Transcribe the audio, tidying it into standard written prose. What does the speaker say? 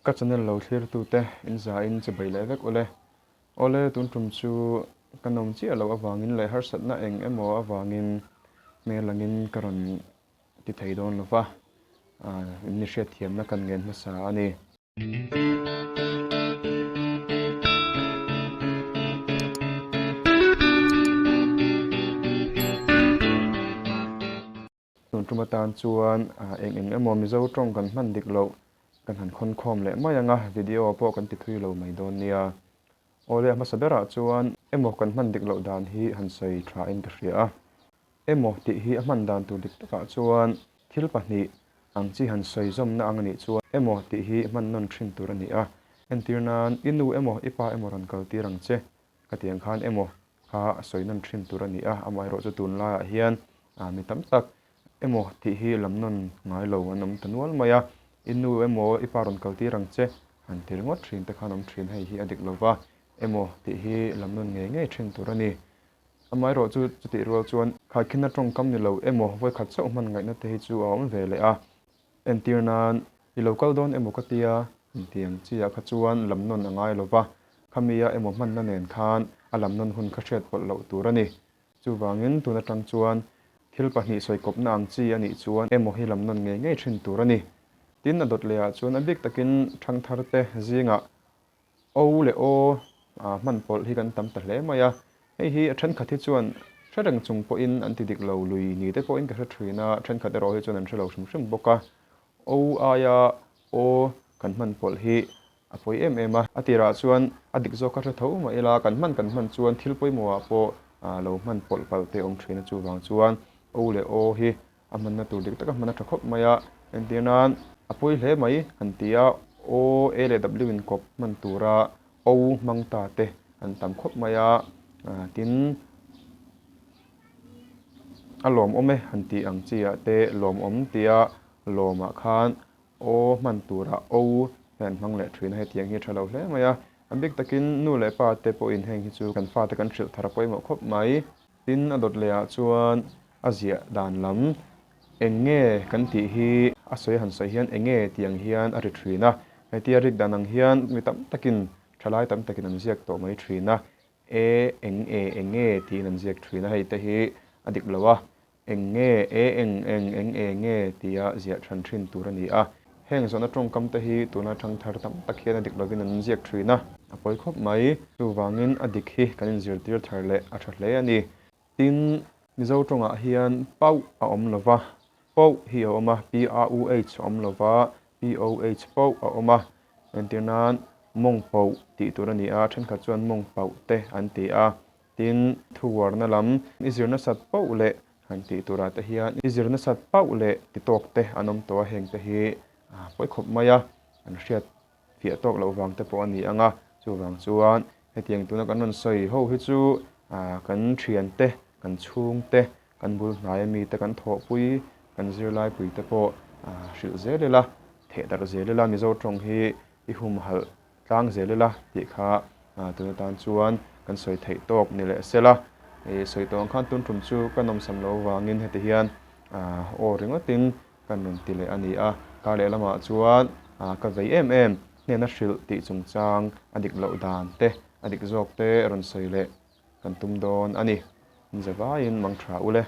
Ka channel lo thlirtute in zain chibai leh vek ule. Awle tun tum chu ka nawm chiah loh avangin leh harsatna eng emaw avangin hmel angin ka rawn ti thei dawn lo va, in ni hriatthiamna kan ngen hmasa a ni. Tun tum atan chuan eng eng emaw Mizo tawng kan hman dik loh kan han khawn khawm leh mai ang a, video pawh kan ti thui lo mai dawn nia. Aw le a hmasa berah chuan emaw kan hman dik loh dan hi han sawi tha in ka hria a. Emaw tih hi a hman dan tur dik takah chuan thil pahnih ang chi han sawi zawmna ang a nih chuan emaw tih hi hman nawn thin tur a ni a. Entir nan i nu emaw i pa emaw rawn kal tir ang che ka ti ang khan emaw kha a sawi nawn thin tur a ni a, amaherawhchu chu tunlaiah hian mi tam tak emaw tih hi lam nawn ngai lo an awm ta nual mai a, i nu emaw i pa rawn kal tir ang che han ti ringawt thin te khan awm thin, hei hi a dik lo va, emaw tih hi lam nawn ngei ngei thin tur a ni. Amaherawhchu chutih rual chuan khaikhinna tawngkam ni lo emaw vawikhat chauh hman ngaihna te hi chu a awm ve leh a, Entir nan, i lo kal dawn emaw ka tia, intiang chiah kha chuan lam nawn a ngai lo va, khamia emaw hmanna nen khan a lam nawn hun kha hriat pawlh loh tur a ni. Chuvangin tun atang chuan thil pahnih sawi kawpna ang chi a nih chuan emaw hi lam nawn ngei ngei thin tur a ni. Tin, a dawt lehah chuan a bik takin thangtharte zingah O leh aw hman pawlh hi kan tam ta hle mai a, hei hi a thenkhat hi chuan hre reng chung pawhin an ti dik lo lui ni te pawhin ka hre thin a, thenkhat erawh hi chuan an hre lo hrim hrim bawk a. O aia aw kan hman pawlh hi a pawi em em a, a tirah chuan a dik zawk kha hre tho mah ila kan hman kan hman chuan thil pawimawhah pawh lo hman pawlh palh te awm thin a, chuvang chuan O leh aw hi A hmanna tur dik taka hman a tha khawp mai a, entir nan a pawi hle mai han ti a, O, A leh W in kawp hman tura O hmang ta te an tam khawp mai a, tin a lawmawm e han tih ang chi ah te lawmawm tia lawmah khan O hman tura O hi an hmang leh thin a, hetiang hi a tha lo hle mai a, a bik takin nu leh pa te pawhin heng hi chu kan fate kan hrilh thar a pawimawh khawp mai. Tin, a dawt lehah chuan a ziah dan lam eng nge kan tih hi a sawi han sawi hian eng nge tih ang hian a ri thin a. Hetia rik dan ang hian mi tam takin, thalai tam takin an ziak tawh mai thin a. E, eng e, eng nge tiin an ziak thin a, hei te hi a dik lo a. Eng nge, e eng eng, eng e nge tia ziah than thin tur a ni a. Heng zawhna tawngkam te hi tuna thangthar tam tak hian a dik lovin an ziak thin a, a pawi khawp mai. Chuvangin a dik hi kan inzirtir thar leh a tha hle a ni. Tin, Mizo tawngah hian pauh a awm lo va, poh hi a awm a, P-a-u-h a awm lo va, P-o-h poh a awm a. Entir nan mawng poh tih tur a ni a, thenkhat chuan mawng pauh te an ti a. Tin, thu uarna lam i zir nasat pauh leh han tih turah te hian i zir nasat pauh leh ti tawk te an awm tawh a, heng te hi pawi khawp mai a, an hriat fiah tawk loh vang te pawh a ni ang a, chuvang chuan hetiang tuna kan rawn sawi ho hi chu kan thian te, kan chhung te, kan bul hnaia mi te, kan thawhpui, kan zirlaipui te pawh hrilh zel ila, theh darh zel ila Mizo tawng hi i humhalh Tlang zel ila tih kha tun atan chuan kan sawi theih tawk ni leh sela. I sawi tawh ang khan tun tum chu ka nawmsam lo vangin heti hian aw ringawtin kan rawn ti leh a ni a. Kar leh lamah chuan ka vei em em hnena hrilh tih chungchang a dik loh dan te, a dik zawk te rawn sawi leh kan tum dawn a ni. Zavaiin mang tha ule.